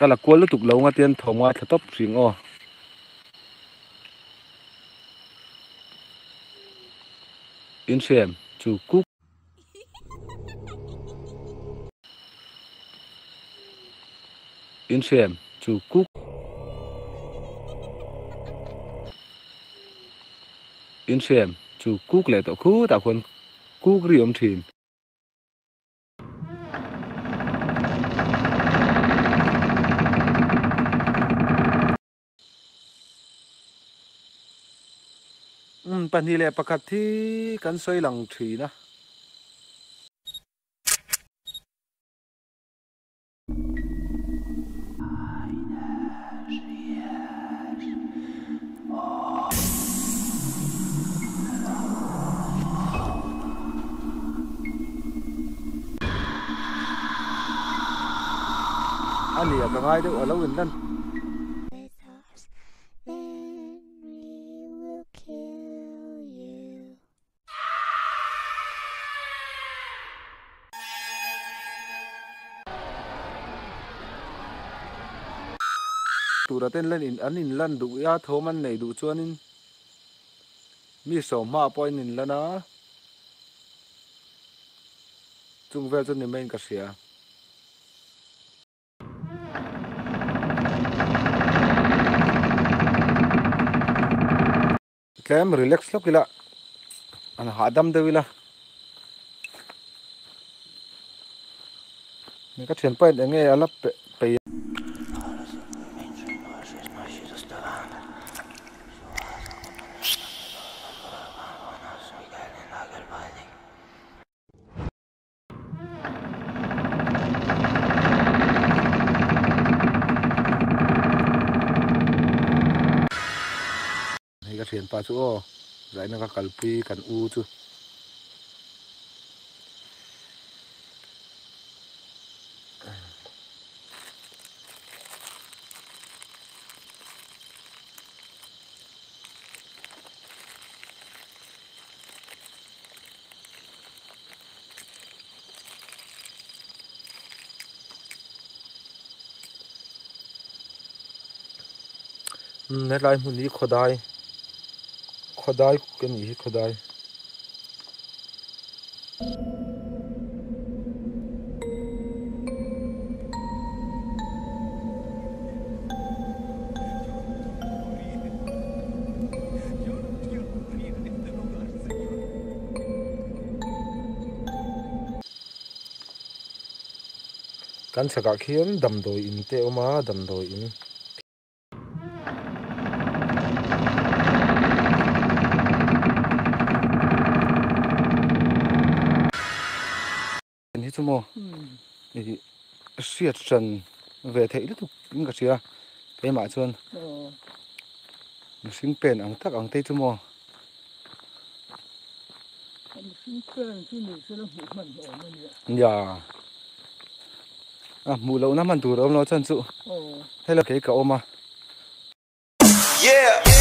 Ka la kual lutuk lo nga tian thawm ngaithla tawp hring aw. In hriam chu kuk. In hriam chu kuk. In hriam chu kuk leh tawh khutah khuan kuk ri awm thin. Umm 2 1 hi kan sawi lang thin a. A nia ka ngai deuh a lo in lan. Tura ten lan in an in lan duh a thawm an nei duh chuanin mi sawm hmaah pawh an in lan a chung vel chu ni maiin ka hria. Tlem relax hlawk ila an hahdam deuh ila ka thianpa in enge a la peih. Hei ka thianpa chu aw zaina ka kalpui kan u chu. Umm helai hmun hi khawdai khawdai ka nih hi khawdai. Kan chhakah khian damdawi in te a awm a damdawi in. Hi chu maw ih hriat hran ve theih lutuk in ka hria keimah chuan mihring pen ang tak ang te chu maw. Nia a hmuh lohna hman tur a awm lo chuan chu helai kei ka awm a. Yeah.